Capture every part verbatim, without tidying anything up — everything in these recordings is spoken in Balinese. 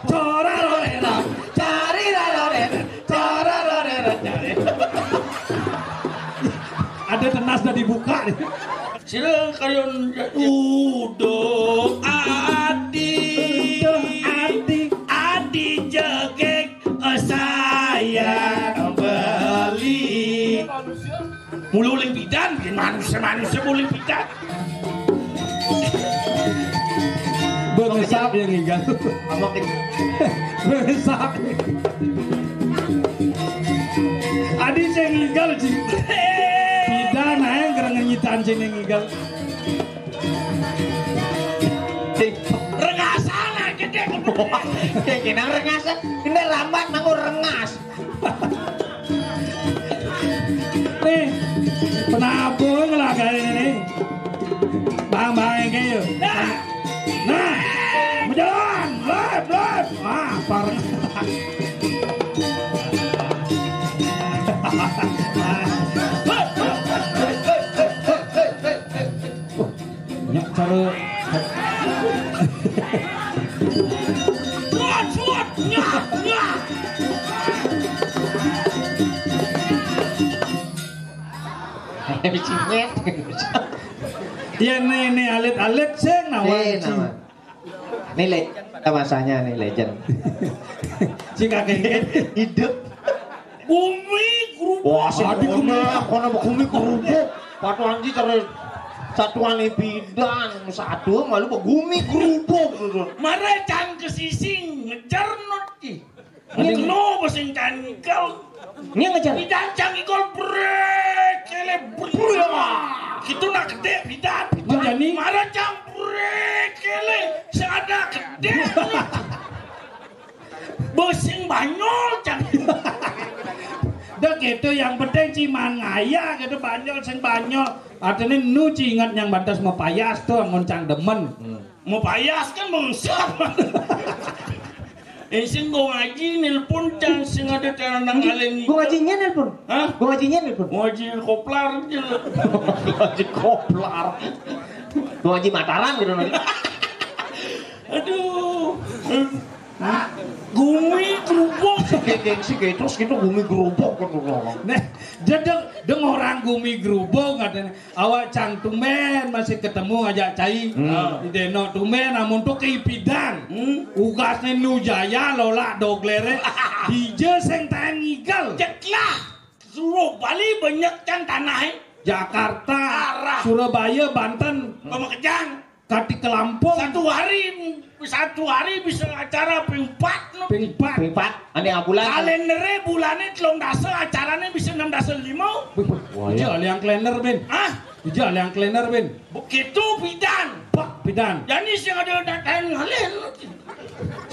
Corarorera, carirarorera, corarorera, cari. Ada tenas udah dibuka nih. Sila kalian udah adi, udah adi, adi jegek saya beli. Mulu uling pidan, bikin manusia-manusia mulu uling pidan. Bengesak yang nginggal. Apa ke- Bengesak. Adi saya nginggal, Ji. Pidan ae gereng nyitan sing nginggal. Rengasan aja deh. Kayak gini rengasan. Ini rambat mau rengas. Nih, penabung lah kayak ini nih. Bang, bang, yang kayak yuk. Nah, nah, berjalan, lep, lep. Wah, parah. Nyak cara. Suat, suat, nyak, nyak. Cinyet. Iya, nih, nih, alit-alit sing nawar. Nih, nama. Ini legend pada masanya nih, legend. Si kakek hidup. Bumi gerubuk. Wah, sing kono, kono bumi gerubuk. Patuan iki terus satuan pidan, satu malu bumi gerubuk. Mare cang kesising ngejar not ki. Ini no basing cangkal. Ini ngejar. Pidan cangkal brek kele brek. Gitu nak gede pidan. Menjani. Mare cang brek kele seada gede. Basing banyol cang. Dah gitu, yang penting ciman ngaya gitu, banyol sing banyol. Artinya nu ci ingat yang batas mau payas tuh, mun cang demen. Mau payas kan mengsap. Eh, sing gua ngaji nelpon cang sing ada cara nang alen. Gua ngajinya nelpon. Hah? Gua ngajinya nelpon. Ngaji koplar aja. Ngaji koplar. Gua ngaji Mataram gitu nanti. Aduh. Gumi gerubuk. Kayak gengsi kayak terus gitu gumi gerubuk kan orang. Nah, jadi deng orang gumi gerubuk katanya. Awak cang tumben masih ketemu ngajak cai. Hmm. Di deno tumben namun tuh ke Ipidan. Hmm. Ugasnya Nujaya lola doglere. Dije seng taen ngigal. Ceklah. Suruh Bali banyak cang tanah. Jakarta, arah Surabaya, Banten. Pemakejang. Kati ke Lampung. Satu hari, satu hari bisa acara ping empat no. Ping empat. Ping empat. Ane bulan. Kalendernya bulannya telung dasa, acaranya bisa enam dasa lima. Wah, iya. Ija liang kalender, Ben. Hah? Ija liang kalender, Ben. Begitu pidan. Pak pidan. Jadi sing ada nak tayang ngalih.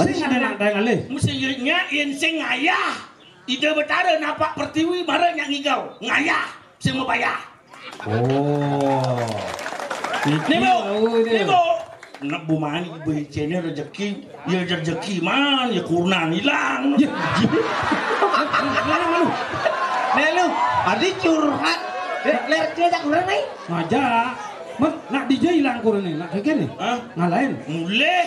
Sing ada nak tayang ngalih. Mesti nya yen sing ayah. Ida Betara napak pertiwi mara nyak ngigau. Ngayah. Sing mau bayar. Oh. Ni, Bu. Ni, Bu. Nak Bu Mani, Bu Icene rezeki. Ya rezeki man, ya kurnan hilang. Ya. Mana, mana? Nih lu, adi curhat. Eh, ler dia tak kurang nih. Ngajak. Mat, nak dija hilang kurang nih, nak kagak nih. Hah? Ngalahin. Mulih.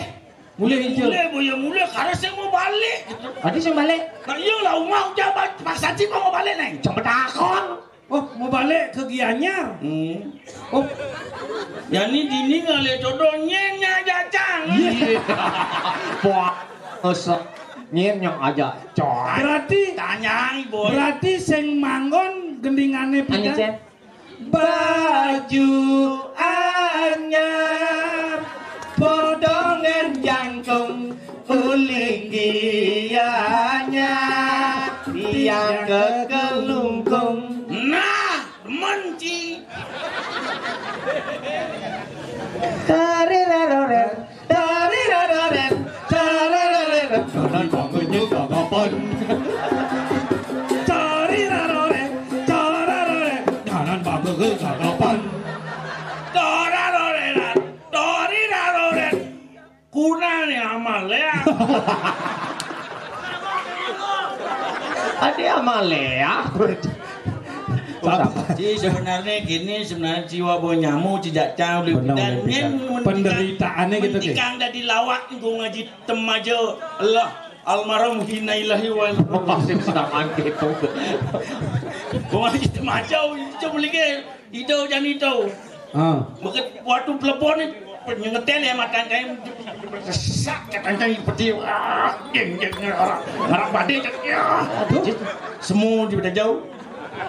Mulih hijau. Mulih, Bu, ya mulih, karena saya mau balik. Adi sing balik. Nah, iyalah, umah udah ba-, paksa sih mau balik nih. Coba takon. Oh, mau balik ke Gianyar. Hmm. Oh. Ya, ini dini ngalih jodoh nyenya jajang. Iya. Wah, esok nyenya aja, coy. Berarti tanyai, Boy. Berarti sing manggon gendingane pindah. Baju anyar, podongan jangkung, uling gianyar, tiang kekelungkung. Nah, menci. Tari rarorer, tari rarorer, tari rarorer. Kanan bangunnya tanggapan. Tari rarorer, tari rarorer. Kanan bangunnya tanggapan. Tari rarorer, tari rarorer. Kuna nih amal ya. Adi amal ya. Sama. Ci sebenarnya gini, sebenarnya jiwa bawa nyamuk, ci jacang, beli Bener, dan beli nyen pidan. Penderitaannya gitu, Ki. Mending dadi lawak, Gung Haji Temajo. Allah, almarhum hina ilahi wa Wah, sing sedang mangke itu. Gung Haji Temajo, itu beli ke, itu jan itu. Ah. Meket waktu telepon nih, nyetel ya matan kayak sesak, katanya peti, ah, geng, geng, orang, orang badai, ya. Aduh. Semua di jauh.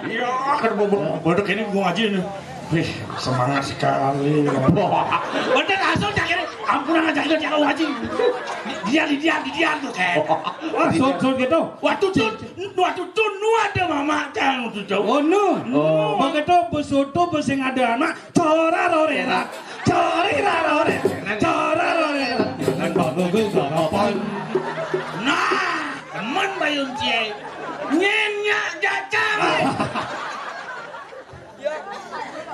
Iya, kan bo-, bo-, bodoh ini gua ngaji nih. Wih, semangat sekali. Bodoh langsung cak ini, ampunan aja, kita cak ngaji. Dia, dia, dia tuh kayak. Wah, sud, sud gitu. Waktu tuh, waktu tuh nu ada mama kan waktu tuh. Oh, nu. Oh. Begitu besoto besing ada anak, cora rorera, cori rarore, cora rorera. Dengan bagus garapan. Nah, teman bayun cie. Nyenyak jacang.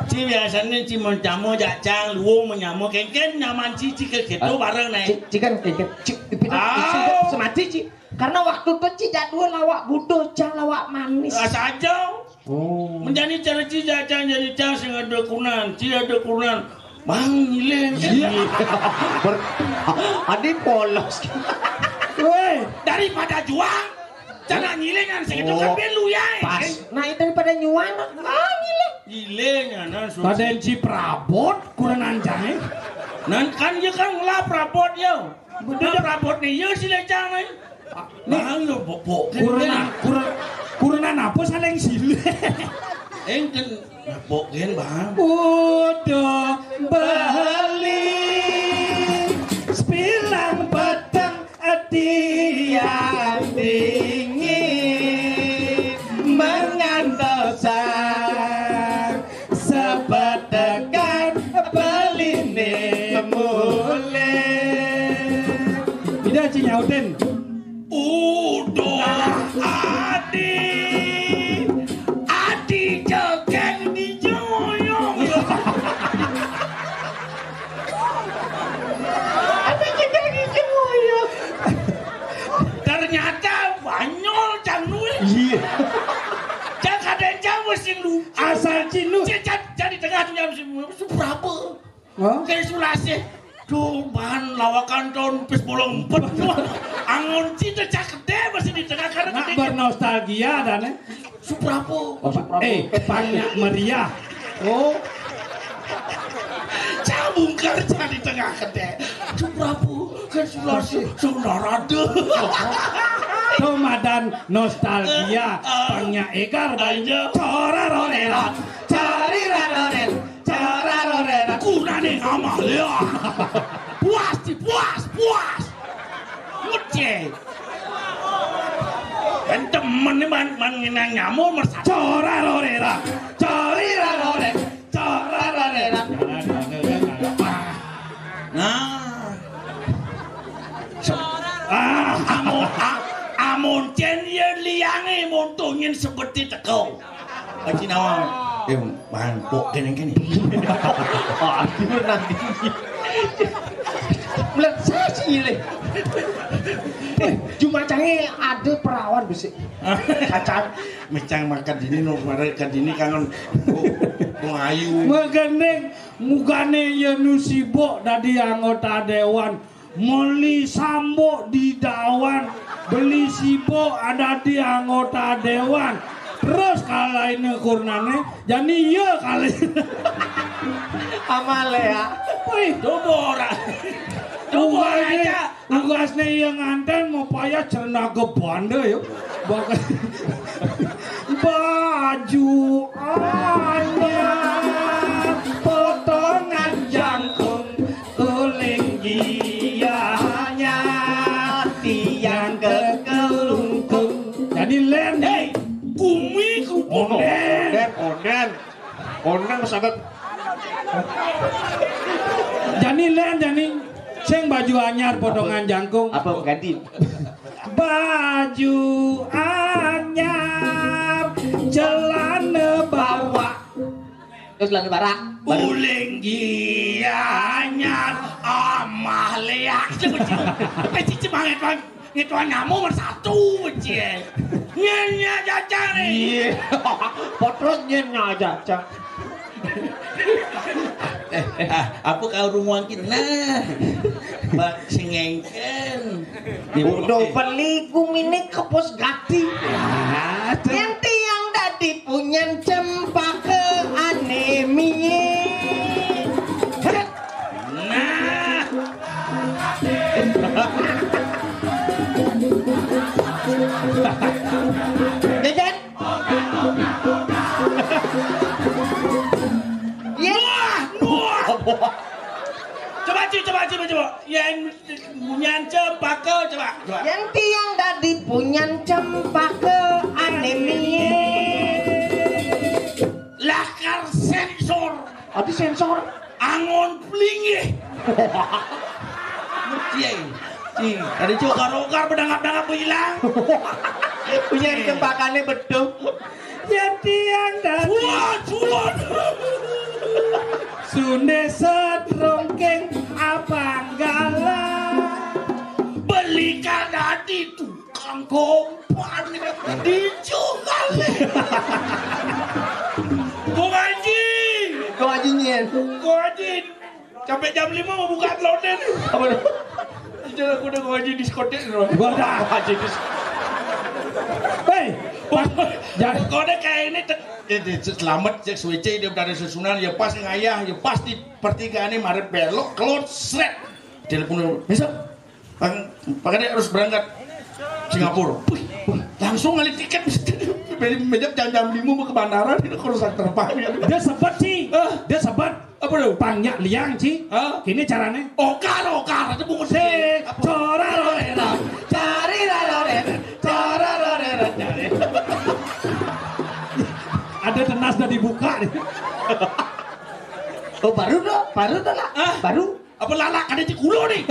Ci biasanya ci mencamo jacang, luwung menyamo kengken nyaman ci, ci ke gitu bareng naik. Ci, ci kan kengken. Ci, ipin, ah, semati ci. Karena waktu itu ci jadwal lawak butuh, cang lawak manis. Ah, saja. Oh. Menjadi cara ci jacang jadi cang sing ada kunan, ci ada kunan. Bang ngiling. Iya. Ber-, adi polos. Woi, daripada juang, jangan ngilingan segitu. Oh, kan lu ya. Pas. Nah, itu daripada nyuang, ah, ngiling. Ngiling, nah, pada ci prabot, kurang anjay. Nan kan dia kan ngelah prabot ya. Betul. Nah, prabot nih, ya si lecang nih. Nih, Bang, yo bobok. Kurna, kur-, kurna napa saling silih? Engken bobok gen, Bang. Udah balik sepilang peteng tiang dingin mengantosan sepetekan beline mulih. Ida ci nyautin. Udah adi, adi jegeng di joyong. Adi jegeng di joyong. Ternyata banyol cang nulis. Iya. Cang kadang cang mesti lu. Asal cinu. Cang, cang, cang di tengah tuh jam sepuluh, sepuluh berapa? Hah? Kayak Sulasih. Duh, bahan lawakan tahun pis bolong empat. Angon cinta cakete masih di tengah karena nak gede. Bernostalgia dan, eh. Suprapo. Oh, Suprapo. Eh, banyak meriah. Oh. Cabung kerja di tengah kete. Suprapo, kayak Sulasih, saudara deh. Ramadan nostalgia, eh, eh. Banyak ekar, aja. Cora rorera, cari rorera. Cara rorera. Kurane Amalia. Puas, ci, puas, puas. Ngecek. Kan temen nih man, man ngenang nyamuk mersatu. Cara rorera. Cari rorera. Cara rorera. Nah. Ah, amun, a-, amun cen ye liange montongin sebeti teko. Aji nawang. Eh, mangkok kene-kene. Aduh, nanti. Melihat saya sih, Le. Eh, Jumacange ada perawan besi. Cacat. Mecang makan dini, no, mare kan dini kangen. Oh, oh, ayu. Magandeng, mugane ya nu sibuk dadi anggota dewan. Meli sambok di dawan, beli sibok ada di anggota dewan. Terus kalaine kurnane, jani iya kali. Amale ya. Wih, coba ora. Coba ora, Cak. Tugasne iya nganten mau payah cerna gebanda ya. Bak-, baju anyar, potongan jangkung, kuling gianya, tiang kekelungkung. Jadi len. Hei, kumi kerupuk. Onden. Onden, onden. Onden wis agak. Jani len, jani. Sing baju anyar, potongan jangkung. Apa ganti? Baju anyar, celana bawak. Terus lagi barak. Baru. Uling gianyar, amah leak. Peci, peci cemanget, Bang. Ngetuan nyamuk bersatu, peci. Nyenya cacare. Iya. Potros nyenya caca. Eh, eh, ah, apa kau rumuang kita? Nah, bak singengken. Udah beli gumine kepos gati. Yang tiang dadi punyan cempaka anemie. Nah. Jajan. Iya. Wah, wah. Coba, Ci, coba, coba, coba. Yang punyan cempaka, coba, coba. Yang tiang dadi punyan cempaka anemie. Lakar sensor. Adi sensor. Angon pelinggih. Iya, iya. Cing, tadi cogar-ogar bedangap-dangap hilang. Punyan cempakane beduk. Yang tiang dadi. Suat, suat. Sunde setrongkeng abanggala. Beli kadati tukang kompan. Dijual. Kong Haji. Kong Haji nyen. Kong Haji. Sampai jam lima mau buka londen. Apa tu? Itu aku udah Kong Haji diskotik tu. Gua dah Haji diskotik. Hei, pas, jangan. Kau dah kayak ini tek-, eh, dia selamat cek suwece dia berada susunan ya pas ngayah ya pas di pertigaan ni mari belok kelot sret. Telepon dulu. Besok Pak, Pak Kadek harus berangkat Singapura. Wih, wih, langsung ngalih tiket. Beli meja jam jam lima mau ke bandara dia kurus terbang. Dia sebet, Ci. Hah? Dia sebet. Apa tu? Pangnya liang, Ci. Hah? Kini carane. Okar, okar. Itu bungut. Se, cora lorera, cari lorera, cora lorera, cari. Ada tenas dah dibuka nih. Oh, baru tu, baru tu lah. Hah? Baru. Apa lalak ada di kulo ni?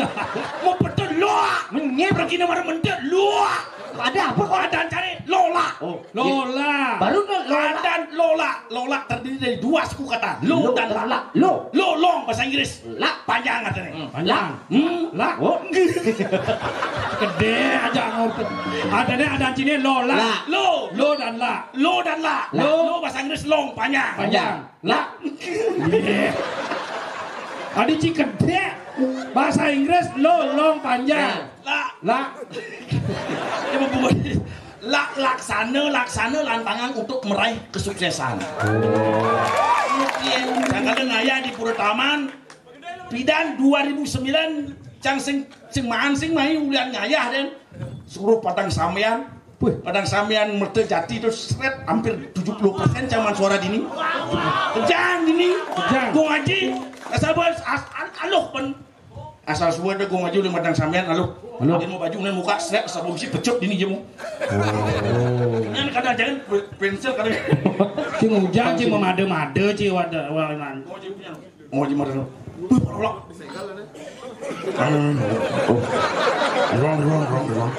Mau betul loak. Menyep. Pergi nama mendet loak. Ada apa kau? Ada cari lola. Oh, Lola. Baru tu lola. Ada lola. Lola terdiri dari dua suku kata. Lo dan la. Lo. Lo, long bahasa Inggris. La. Panjang katanya. Hmm, panjang. La. Hmm. La. Oh. Gede aja ngorti. Ada ni ada sini lola. La. Lo. Lo dan la. Lo dan la. La. Lo bahasa Inggris long panjang. Panjang. Lak. Iya. Adi ci kedek. Bahasa Inggris lo long panjang. Lak. Lak. Dia membuat lak, laksana, laksana lantangan untuk meraih kesuksesan. Mungkin yang kata ngayah di Pura Taman, pidan dua ribu sembilan, cang sing, sing maan sing mai ulian ngayah dan suruh patang sampean. Wih, padang sampean merta jati tu seret hampir tujuh puluh persen zaman suara dini. Kejang dini. Kejang. Gong Haji, asal bos as, an, aloh pen. Asal suara dah Gong Haji ulih madang sampean aloh. Aloh. Dia mau baju ulih muka seret asal bos pecut dini je mu. Oh. Kan kadang jangan pe-, pensil kadang. Cing hujan cing memada-mada cing wadah wanan. Gong Haji punya. Oh, di mana? Wih, parolak. Anu, oh. Ruang, ruang, ruang, ruang.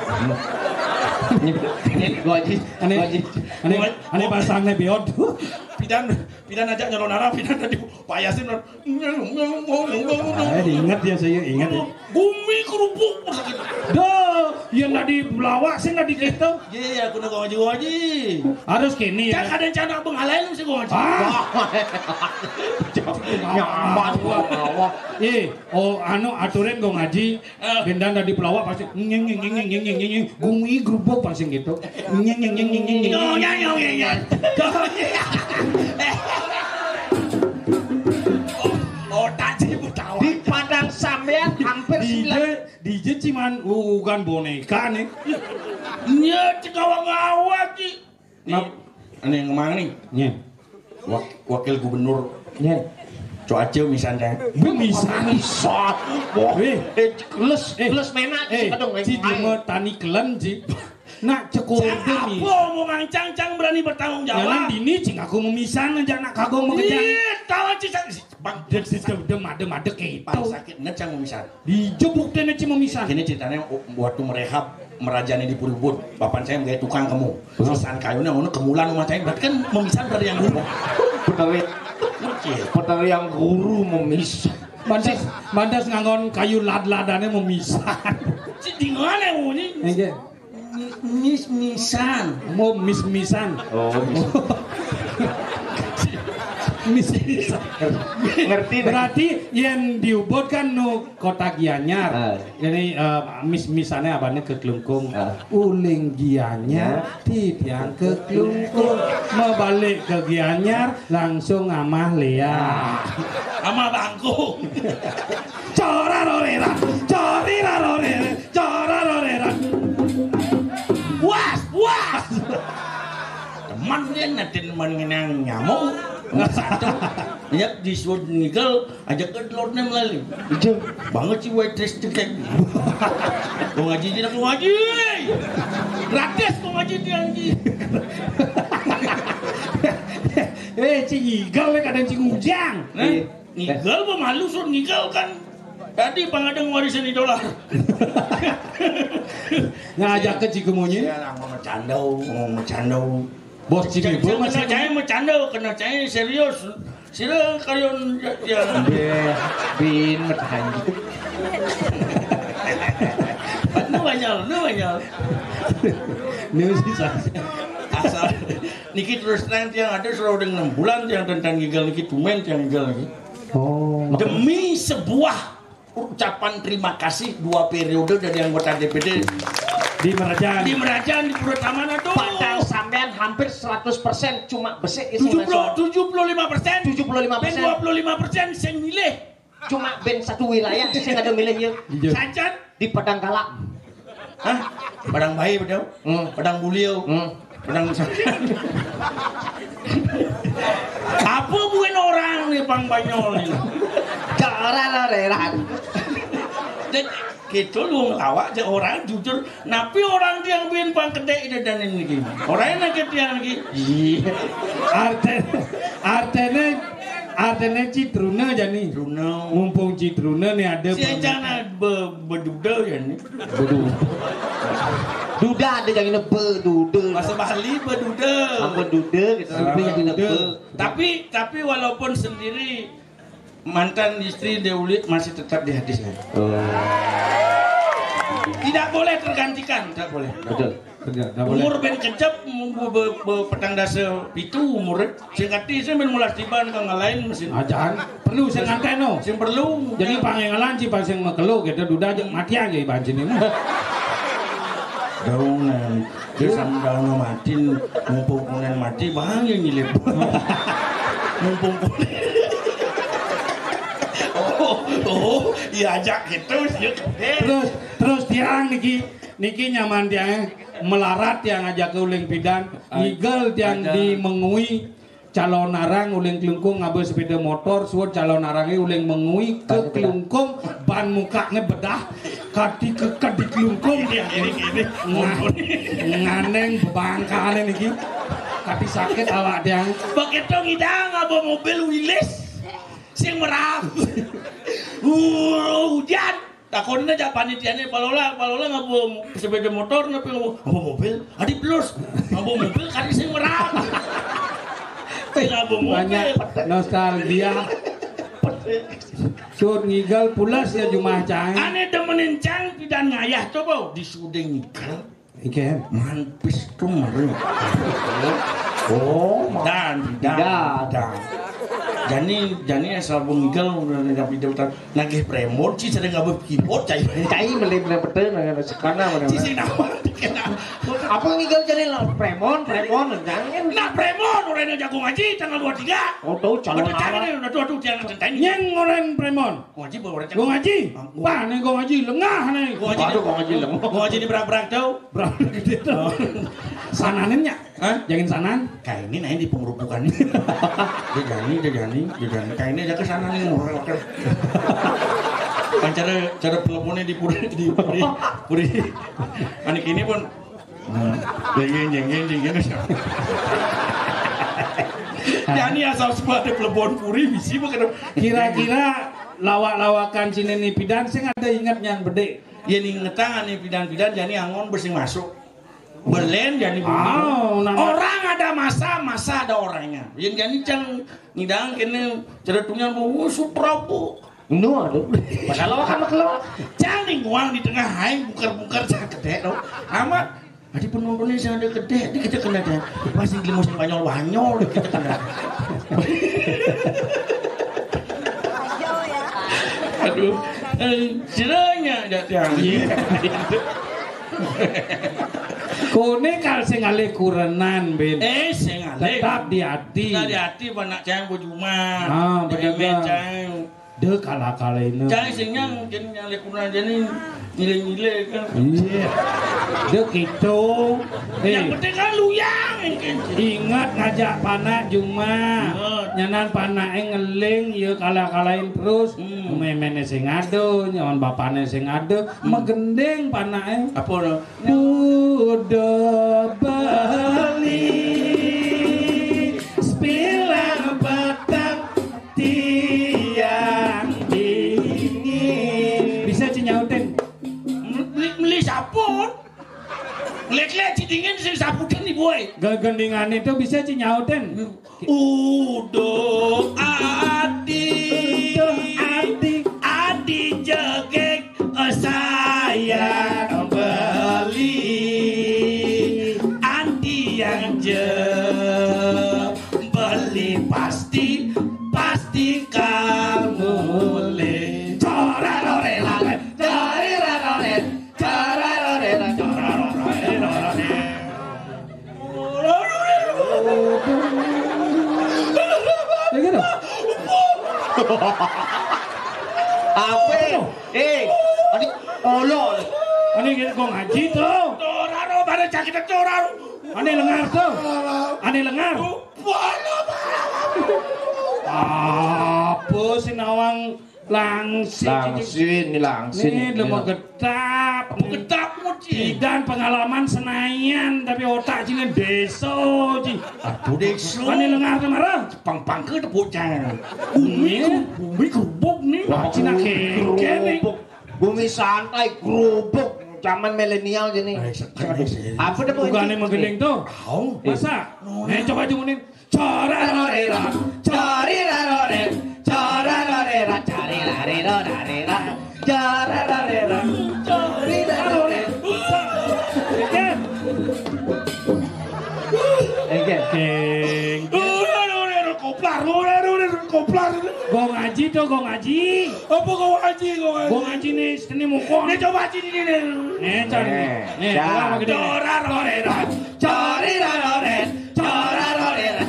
Ini, ini Gong Haji. Aneh. Gong Haji. Aneh, aneh pasangnya biot. Pidan, pidan aja nyolong arah, pidan tadi Pak Yasin. Ah, ingat ya saya, ingat ya. Gumi kerupuk. Dah, yang tadi pelawak sih tadi kita. Iya, iya, aku nak Gong Haji, Gong Haji. Harus kini ya. Cak ada cana abang halai lu sih Gong Haji. Ah. Nyaman gua. Eh, oh anu aturin Gong Haji. Eh. Bendan tadi pelawak pasti nyeng nyeng nyeng nyeng nyeng nyeng nyeng. Gumi gerubuk pasti gitu. Nyeng nyeng nyeng nyeng nyeng nyeng. Nyong, nyong, nyong, nyong, nyong. Oh, oh, tadi betawa. Di padang sampean hampir sembilan. D J, D J cuman ugan boneka nih. Nya cekawa ngawa ki. Nap-, ini ngomong nih. Nya. Wak-, wakil gubernur. Nya. Cuaca misalnya. Misalnya. Wah, eh, les, eh, les menak eh, sih kadang, ci eh. Cuma tani kelen, ci. Nak cekur demi. Apa mau ngangcang-cang berani bertanggung jawab? Jangan dini cing aku memisan aja nak kagong mengejar. Iya, tahu ci sang-, Bang, dia sudah udah made-made kayak itu. Bang sakit net sang memisan. Dijebuk deh ci memisan. Ini ceritanya waktu merehab merajani di Puribun, bapak saya menggaya tukang kamu. Susan kayunya ngono kemulan rumah saya berarti kan memisan dari yang dulu. Bener ya. Oke. Bener yang guru memisan. Mandas, mandas ngangon kayu lad-ladane memisan. Ci di mana bunyi? Enggak. Mis-misan. Mau mis-misan. Oh, mis. Mis-misan. Ngerti nih. Berarti yang diubut kan nu kota Gianyar. Ah. Jadi, eh, mis-misannya abahnya ke Klungkung. Ah. Uling Gianyar, ya, titiang ke Klungkung. Mau balik ke Gianyar, langsung amah Lea. Amah bangku. Cora rorera, cori rarorera, cora rorera. Puas, puas. Teman dia nanti teman ngenang nyamuk. Satu. Yap, disuruh ngigel, aja ke telurnya melalui. Itu. Banget sih waitress cekek. Kong Aji, tidak Kong Aji. Gratis Kong Aji dia, Aji. Eh, Cing Igel, kadang Cing Ujang. Nah, iya. Ngigel apa malu, sur ngigel kan. Tadi pang ada ngewarisan di dolar. Ngajak ke Cigumunyin. Ya, ngomong bercanda, ngomong bercanda. Bos Cigumun masih kena cai bercanda, kena cai serius. Sila kalian ya. Bin, bin, bertahan. Nu banyak, nu banyak. Nu sih, asal niki terus terang tiang ada sudah enam bulan tiang tentang ngigel niki, tumen tiang ngigel niki. Oh. Demi sebuah ucapan terima kasih dua periode dari anggota D P D di Merajan. Di Merajan, di Purwotamana tuh. Padahal sampean hampir seratus persen cuma besik isi tujuh puluh, tujuh puluh lima persen. Tujuh puluh lima persen. Dua puluh lima persen sing milih. Cuma ben satu wilayah sing ada milih ya. Iya. Sajan di Padang Kalak. Hah? Padang Bayi, Padang? Hmm. Padang Buliau. Hmm. Padang apa bukan orang nih, Bang Banyol ini? Cara lah, Reran. Dan gitu lu ngelawak aja orang jujur. Napi orang tiang bin pang kedek ini dan ini gini. Orang enak ke tiang lagi. Iya. Arte, artene, artene Citruna jani. Truna. Mumpung Citruna nih ada si pang- Encana be, beduda ya nih. Beduda. Duda ada yang ini beduda. Bahasa Bali beduda. Ampun duda gitu. Duda. Duda. Tapi tapi walaupun sendiri mantan istri Dewi Ulit masih tetap di hati saya. Oh. Tidak boleh tergantikan, tidak boleh. Betul. Tidak, tidak boleh. Umur ben kejep, umur be, be, petang dasa pitu umur. Sing kati saya ben mulas tiban kang lain mesin. Ajan, perlu sing nganten no. Sing perlu. Jadi pangengalan ci pas sing makelo kita duda aja mati aja iban sini. Daunan. Dia sama daun mati, mumpung kunen mati, bang yang nyilip. Mumpung kunen. Oh, oh, iya aja gitu sih. Terus, terus tiang niki, niki nyaman tiang melarat tiang aja ke uling pidan, ngigel tiang di Mengwi, calon arang uling Klungkung ngaba sepeda motor, suwun calon arange uling Mengwi ke Klungkung, ban mukane bedah, kadi keked di Klungkung. Ini, ini, ini. Nganeng bebangkane niki. Kadi sakit awak tiang. Begitu ngidang ngaba mobil Wilis sing merap. Uh, hujan. Takonne jak panitiane, "Palola, Palola ngaba sepeda motor napi ngaba, ngaba mobil?" Adi plus. Ngaba mobil kali sing merang. Ngaba mobil. Banyak nostalgia. Sur ngigel pulas ya jumah cang. Ane demenin cang pidan ngayah coba disude ngigel. Iken. Manpis tuh mari. Oh, dan, dan, dan. Jani, jani asal bengkel udah nggak pindah utang. Nagih premon sih sering ngabeh keyboard cai. Cai meli bener betul nang sekana mana. Sisi nama dikenal. Apa ngigel jadi lah premon, premon jangan. Nah premon orang yang jago ngaji tanggal dua tiga. Oh tahu calon. Udah cari nih, udah tuh tuh jangan tentang ini. Nyeng orang premon. Ngaji bawa orang. Gua ngaji. Wah, nih gua ngaji lengah nih. Gua ngaji. Aduh, gua ngaji lengah. Gua ngaji di berak-berak tuh. Berak-berak gitu. Sananin ya? Hah? Jangan sanan. Kayak ini naik di pengerupukan. Dia jani, dia jani, dia jani. Kayak ini aja ke sana nih, ngorok. Kan cara cara peleponnya di puri di puri puri. Anak ini pun jenggen jenggen jenggen. Jani asal semua ada pelebon puri bisi begitu. Kira-kira lawak-lawakan sini nih pidan sing ada inget yang bede. Ya nih ngetang nih pidan-pidan jani angon bersing masuk. Belen jani bumi. Oh, orang ada masa, masa ada orangnya. Yang jani cang ngidang kene ceretungnya mau suprabu. Nu ada. Padahal awak sama keluar. Cang nih nguang di tengah hai bukar-bukar cang kedek dong. Amat Adi penontonné sing ada gedé, di kita kena deh. Masih di musim banyol-banyol, di kita kena. Aduh, eh, sira nya dak tiang. Koné kal sing alih kurenan, Bin. Eh, sing alih. Tetap di ati. Tetap di ati, panak cang bujuma. Ah, bener. Cang. Deh, kala-kalaina. Cang sing nyang, jen nyalih kurenan jani ngiling-ngiling kan. Iya. Deh, gitu. Yang penting kan luyang, kan. Ingat ngajak panak juma. Ingat. Nyanan panaké ngeling, ya kala-kalain terus. Hmm. Méméné sing ada, nyaman bapané sing ada, hmm, megending panaké. Apa, no? Uda bali sepilang batang tiang dingin. Bisa ci nyautin? Meli, meli saput. Lek-lek ci dingin sing saputin nih, boy. Gegendingan itu bisa ci nyautin? Uduh adi. Uduh adi. Adi jegeg, eh, saya beli. Adi yang je beli pasti, pasti kamu le. Corarorela, corarorela, corarorela, corarorela. Ya gitu. Apa? Eh, adi, olo. Ane gitu, Gong Aji to. Ora ro, bare cah kita ora ro. Ane lengar to. Ane lengar. Apa sih nawang langsing? Langsing, ini langsing. Ini lho, mau gedap. Apa gedap, Muci? Bidan pengalaman Senayan, tapi otak cina desa, Ci. Aduh, desa. Ane lengar to, mara? Pang-pang ke tepuk jangan. Bumi, iya, bumi kerubuk nih. Wah, cina keke nih. Kerubuk. Bumi santai, kerubuk. Zaman milenial gini. Eh, sekarang sih. Apa tepuk? Bukannya menggending to. Tahu. Masa? Nih, coba jumunin. Corarorera, corarorera, corarorera, corarorera, corarorera, corarorera. Oke. Oke. Ora, ora, ora, koplar, ora, ora, ora, koplar. Gong Aji to, Gong Aji. Apa Gong Aji, Gong Aji? Gong Aji nih, seni mukon. Nih, coba sini, nih, nih. Nih, cari. Nih, nih, ya. Coba pakai dia. Corarorera, corarorera, corarorera.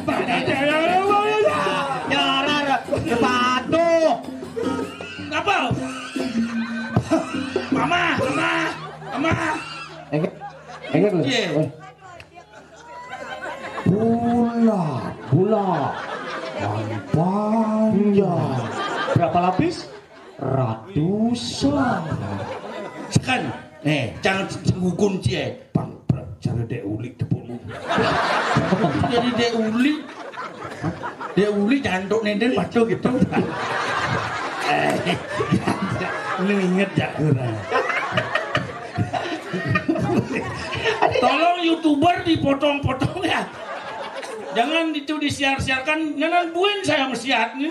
Corarorera. Sepatu. Apa? Mama, mama, mama. Enggak. Enggak, Bro. Iya. Eh. Bulat, bulat. Dan panjang. Berapa lapis? Ratusan. Sekan. Eh, jangan senggugun cie. Bang, bang, cara dek ulik tepukmu. Jadi dek ulik. Dek ulik jantuk nenden pacul gitu. Eh, lu inget ya kurang. Tolong YouTuber dipotong-potong ya. Jangan itu disiar-siarkan, jangan buin saya mesiat nih.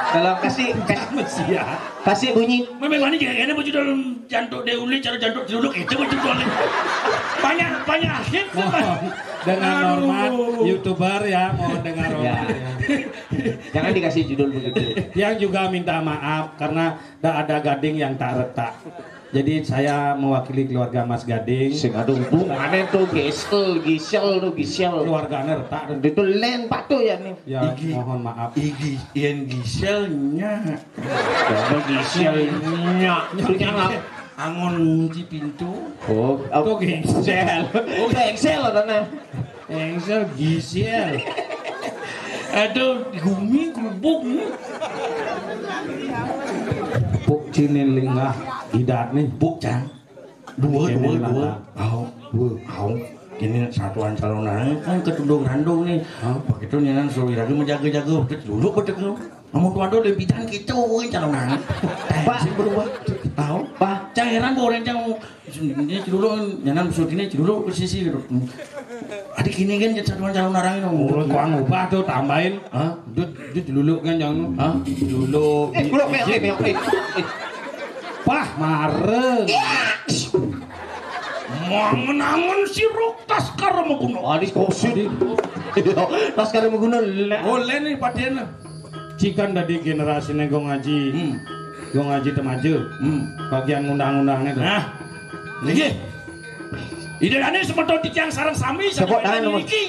Kalau kasih, kasih, mesiat. Kasih bunyi. Memang ini kayaknya baju dalam jantuk deuli, cara jantuk jeruduk itu baju dalam. Banyak, banyak hit. Mohon dengan hormat, YouTuber ya, mohon dengan hormat ya. Jangan dikasih judul begitu. Yang juga minta maaf karena tidak ada gading yang tak retak. Jadi saya mewakili keluarga Mas Gading. Sing ada hubungannya tuh Gisel, Gisel tuh Gisel. Keluarganya retak. Itu lain patuh ya nih. Ya, mohon maaf. Iki yen Gisel nya. Apa Gisel nya? Itu nya nggak? Angon ngunci pintu. Oh, tuh Gisel. Oh, Gisel katanya. Engsel, Gisel. Aduh, gumi gubuk. Puk cinin lingah idat nih. Puk cang. Dua, dua, dua. Au, dua, au. Ini satuan calon anak kan ketundung randung nih. Hah? Begitu nih nang suruh lagi menjaga-jaga, betul dulu betul. Amun tuan tuh lebih dan kita kan calon anak. Pak, sih berubah. Tahu? Pak, cang heran orang cang. Ini celuluk, nyanan musuh ini celuluk ke sisi gitu. Adik ini kan jadi satuan calon orang ini. Oh, kau ngubah tuh tambahin. Hah? Dut, dut celuluk kan yang, hah? Celuluk. Eh, celuluk, eh, eh, eh, eh. Pah, mareng. Angen-angen sira Laskar Maguna. Adi kosit. Laskar Maguna lek. Oh, lek nih padene. Cikan dadi generasine Gong Aji. Hmm. Gong Aji Temaje. Hmm. Bagian ngundang-undangne to. Nah. Niki. Idane semeton titiang sareng sami. Tepuk tangan, Mas. Niki.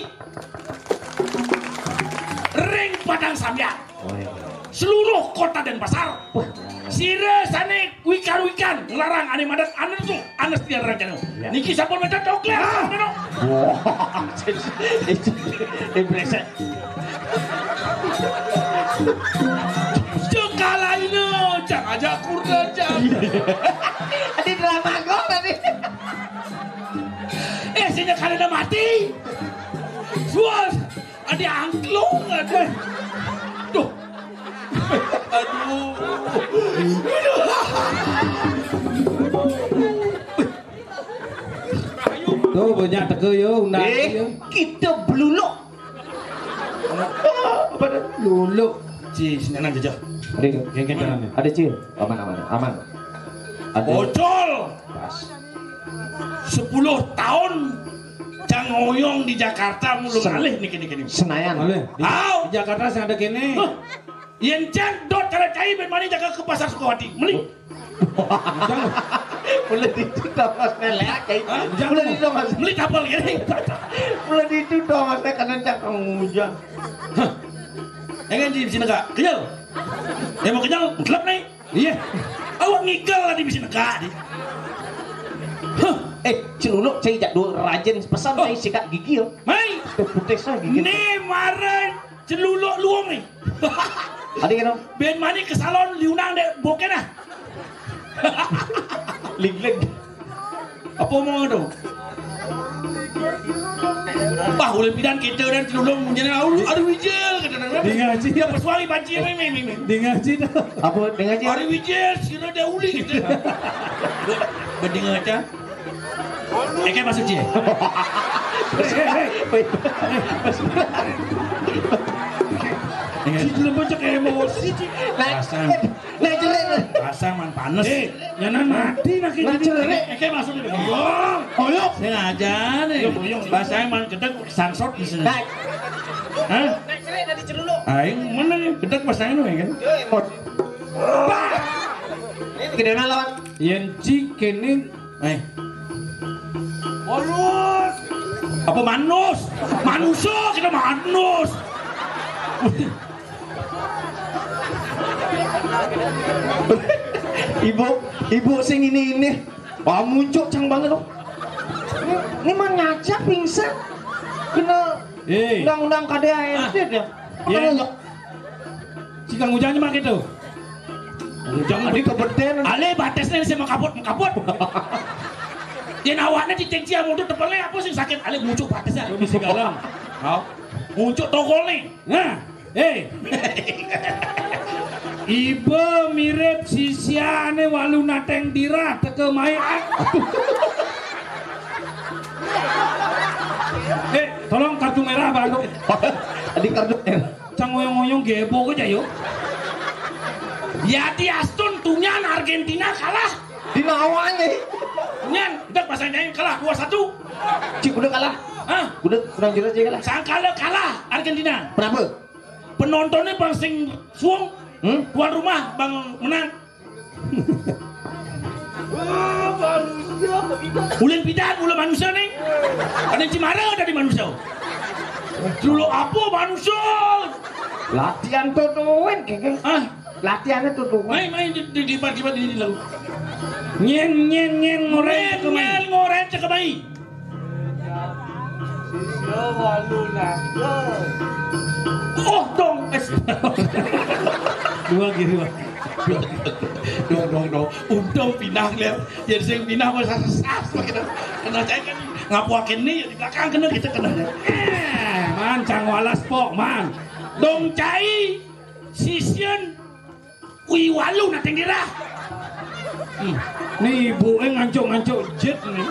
Ring Padang Sambian. Oh, iya. Seluruh kota Denpasar. Wah. Sira sane wikan-wikan nglarang ane madat ane su ane setia rancana. Iya. Niki sampun madat tokler. Ah. Ngono. Wah. Eh, breset. Cekalaina, cang aja kurda, cang. Adi drama kok tadi. Eh, sini kalian mati. Suas. Adi angklung, aduh. Duh. Aduh. Tuh, banyak teke yo, undang. Eh, yo. Kita beluluk. Apa dah? Luluk. Ci, sini aja. Ada, genggen jalan ya. Ada, Cil. Aman, aman, aman. Ada. Bocol. Pas. Sepuluh tahun cang ngoyong di Jakarta mulu. Sen- alih niki, niki, niki. Senayan. Alih. Di, au, di Jakarta sing ada kene. Huh. Yen cang dot cara cai ben mani jaga ke Pasar Sukawati. Meli. Jangan. Mulai ditu tongos nelek cai. Hah? Mulai ditu tongos. Meli kapal gini. Mulai ditu tongos nek kanan cang ngujan. Hah. Engen di sini, Kak. Kenyal. Ya mau kenyal, gelap nih. Iya. Awak ngigel lah di bisi negak di. Huh. Eh, celuluk cai jak dua rajin pesan. Oh. Cai sikat gigi yo. Mai. Tuh putih saya gigi. Nih maren celuluk luung nih. Adi kena. Ben mani ke salon diundang dek boken ah. Ling-ling. Apa mau tu? Bah, ulih pidan kita dan celulung munjana, "Aduh, aduh, wijil," kata orang. Di ngaji. Dia pesuai banci, meh, meh, meh, meh. Di ngaji dah. Apa di ngaji? "Aduh, wijil, sira dah uli," kita. Be-, bedinga aja. Eke masuk je. Hei, hei, hei. Ingat. Si jelema cek emosi, Ci. Nah, pasang. Nah, jerit. Pasang man panas. Eh, nyanan mati nak ini. Nah, jerit. Eke masuk itu. Boyong. Ayo. Sengaja nih. Yo, boyong. Pasang man gedek sangsot di sini. Nah. Hah? Nah, jerit dari celuluk. Aing mana nih? Gedek pasangnya nih, kan? Yo, emot. Bah! Ini gede lawan. Yen Ci kene. Eh. Manus. Apa manus? Manusia kita manus. Ibu, ibu sing ini, ini. Wah, muncul cang banget loh. Ini, ini mah ngaca pingsan. Kena. Eh. Undang-undang K D A R T dia. Iya. Makanya Ci kang ujan mah gitu. Jangan dikebeten. Ale batesnya sih mengkaput, mengkaput. Yen awakne dicengci amun tepelnya apa sih sakit? Ale muncul batesnya. Bisa galang. Hah? Muncul tokol nih. Nah, eh. Iba mirip sisiane walu nateng dirah teke mai. Eh, tolong kartu merah, Bang. Adi kartu merah. Cang ngoyong-ngoyong gebok aja yo. Yati Astun tunyan Argentina kalah. Di nawanya. Tunyan, udah pasang jain kalah dua satu. Cik udah kalah. Hah? Udah kurang jelas aja kalah. Sangkala kalah Argentina. Berapa? Penontonnya bang sing suung. Hmm? Tuan rumah bang menang. Ulin pidan, ulin manusia nih. Ada cimara dari manusia. Dulu apa manusia? Latihan tutuin, kengkeng. Ah, latihannya tutuin. Main, main di di di di di laut. Nyen nyen nyen ngoren. Nyen nyen ngoren cekemai. Sisa walu naga. Oh, dong. Dua gini, Bang. Dong, dong, dong. Untung pindah, lihat. Jadi saya pindah masa sesas, begitu. Karena saya kan ngapuakin nih, di belakang kena kita kena. Eh, man, cang walas, pok, man. Dong cai, sisien, Wih, walu nateng dirah. Hmm. Nih ibu eh ngancuk-ngancuk jet nih.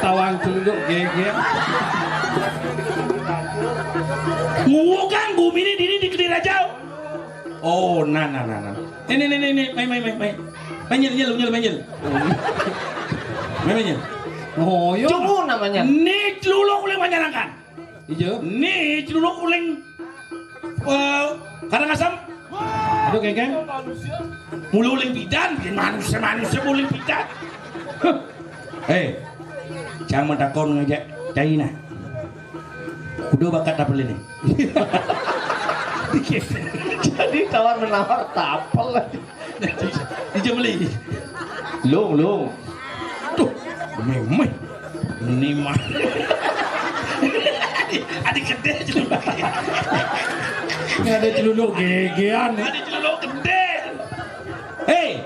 Tawang tunduk geger. Nguwugang bumi ini dini di kedir aja. Oh, nah, nah, nah, nah. Ini, ini, ini, ini, main, main, main, main. Main nyel, nyel, nyel, main nyel. Memangnya? Oh, iya. Cungu namanya. Né Celuluk uling Panjarangan. Iya. Né Celuluk uling, eh, Karangasem. Aduh, kéngkéng. Mula uling pidan, bikin manusia-manusia uling pidan. Eh, cang matakon ngajak cai nah. Kudu bakat tapel ini. Jadi tawar menawar tapel. Ija beli. Lung, lung. Tuh, méméh. Ini mah. Adi gedé Celuluk. Ini ada Celuluk gégéan. Adi Celuluk gedé. Héi.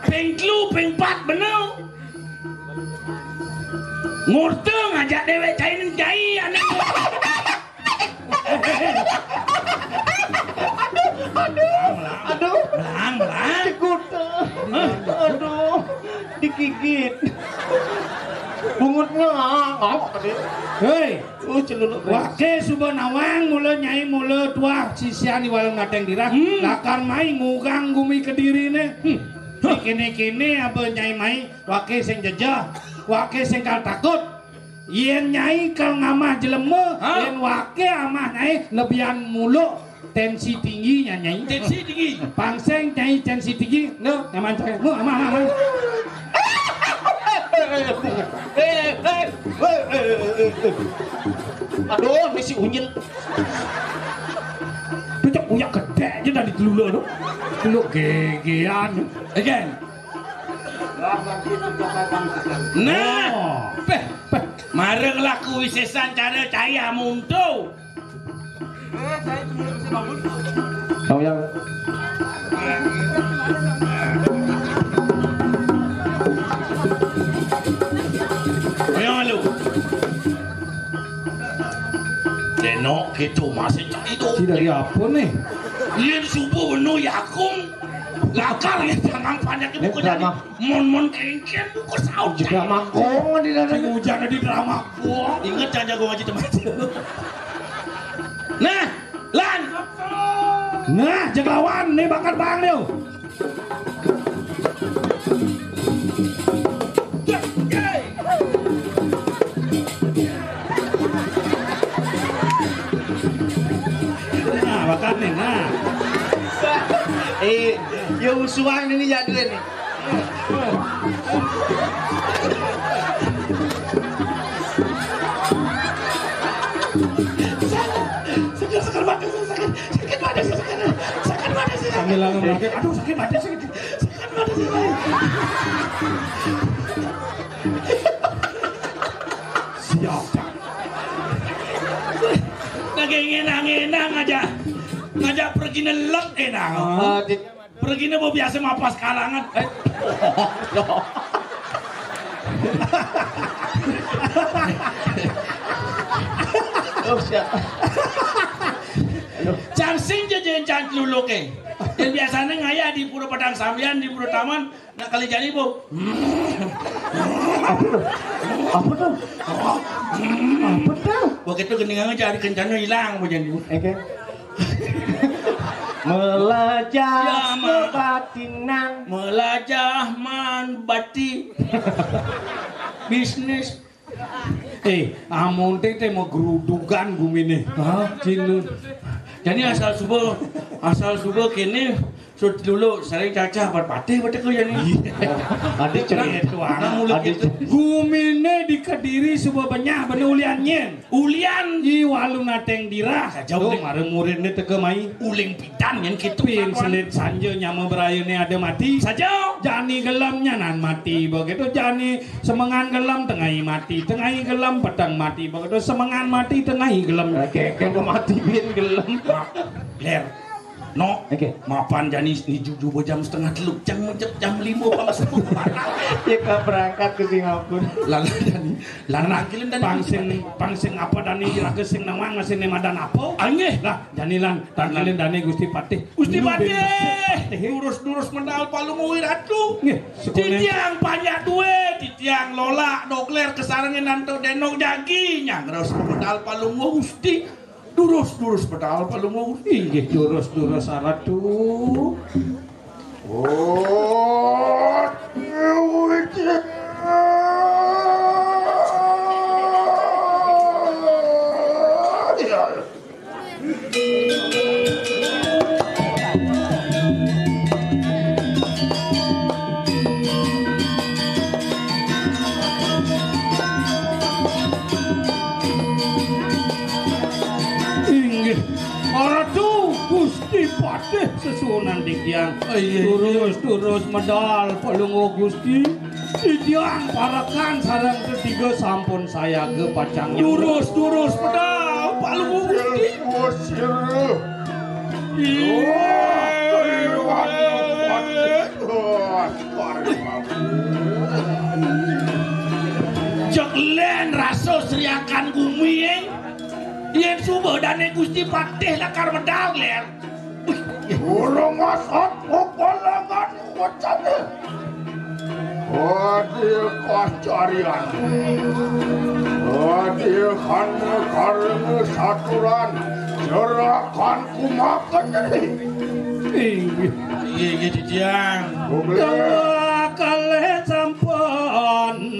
Ping telu, ping pat bener. Ngurta ngajak déwék cai ning cai anak. Aduh, aduh, aduh. Melang, melang. Cekuta. Hah? Aduh, digigit. Bungutnya ngap tadi. Héi, uh, Celuluk. Waké suba nawang mula nyai mula tuah sisian di Walung Naténg Dirah. Hmm. Lakar mai ngugang gumi Kediriné. Hmm. Kéné-kéné aba nyai mai, waké sing jejeh, waké sing kal takut. Yén nyai kal ngamah jelema, hah? Yén waké amah nyai lebihan muluk tensi tinggi nya nyai. Tensi tinggi. Pang sing nyai tensi tinggi, no, nyaman cai. Mu, amah, amah, amah. Aduh, misi unyil. Tuh cak uyak gedé aja dari Celuluk tuh. Celuluk gégéan. Again. Nah, oh. Péh, péh. Marang laku wisésan cara cai amuntu. Tau ya. Ayo lu. Dénok gitu masih cak itu. Ci dari apa nih? Yén subuh wenu yakung. Lakar ya jangan banyak ibu. Mon-mon kéngkén buku saut. Juga mangkong di dalam. Sing hujan di drama. Wah, inget cah jago ngaji teman. Nah, lan. Nah, jagawan nih bakat bang nih. Nah, bakat nih, nah. Eh, ya usuan ini jadul nih. Sakit, sakit mata saya, sakit, sakit mata saya, sakit, sakit mata saya. Sambil lama sakit, aduh sakit mata saya, sakit mata saya. Siap, Cak. Lagi ngenang-ngenang aja, ngajak pergi nelek enak. Ah, di- Pergine mau biasa mapas kalangan. Eh. Oh, siap. Cang sing jejen cang celuluke. Yang biasanya ngayah di Pura Padang Sambian, di Pura Taman, nak kali jani, Bu. Apa tuh? Apa tuh? Apa tuh? Begitu gendingan aja, hari kencana hilang, Bu, jani. Oke. Melajah ya, ma- kebatinan. Melajah man bati. Bisnis. Eh, amun téh téh mau gerudugan gumine. Hah? Cinu. Jadi asal subuh, asal subuh kene sut dulu sering cacah buat patih buat aku jadi. Iya. Adi cerita. Nah, itu anak. Nah, mulai adi gitu. Cer- gumine di Kediri subuh benyah bener ulian nyen. Ulian. Ih, walu nateng dirah. Saja tuh, uling. Mara muridne teka mai. Uling pidan nyen kitu. Pin selit sanja nyama berayane ada mati. Saja. Jani gelem nyanan mati. Begitu jani semengan gelem tengai mati. Tengai gelem peteng mati. Begitu semengan mati tengai gelem. Oke, kan mati bin gelem. Ler. No, oke. Mapan jani ni juju jam setengah telu, jam jam lima apa sepuluh. Ya kak berangkat ke Singapura. Lalu jani, lalu nangkilin dan pang sing, pang sing apa dani raga sing nawang masih nemadan apa? Angeh. Lah, jani lan tangkilin dani Gusti Patih. Gusti Patih, durus-durus medal palung uwi ratu. Nggih, sekolah. Titiang panjak duwe, titiang lola dokler kesarengin nanto denok jagi nyang terus medal palung Gusti. Durus-durus pedal palung. Inggih durus-durus aratu. Oh. Inggih, Ratu Gusti Patih sesuunan titiang. Iya, iya. Durus, durus medal Palungguh Gusti. Titiang parekan sareng tetiga sampun sayaga pacang. Durus, durus medal Palungguh Gusti. Iya. Jeg lén rasa sriakan gumi, eh. Yén suba dané Gusti Patih lakar medal, Lér. Urung masat pepelengan wacané. Adi kacarian. Adi kana karena saturan. Serakan kumakan. Inggih. Inggih, Jijang. Oke. Kalih sampun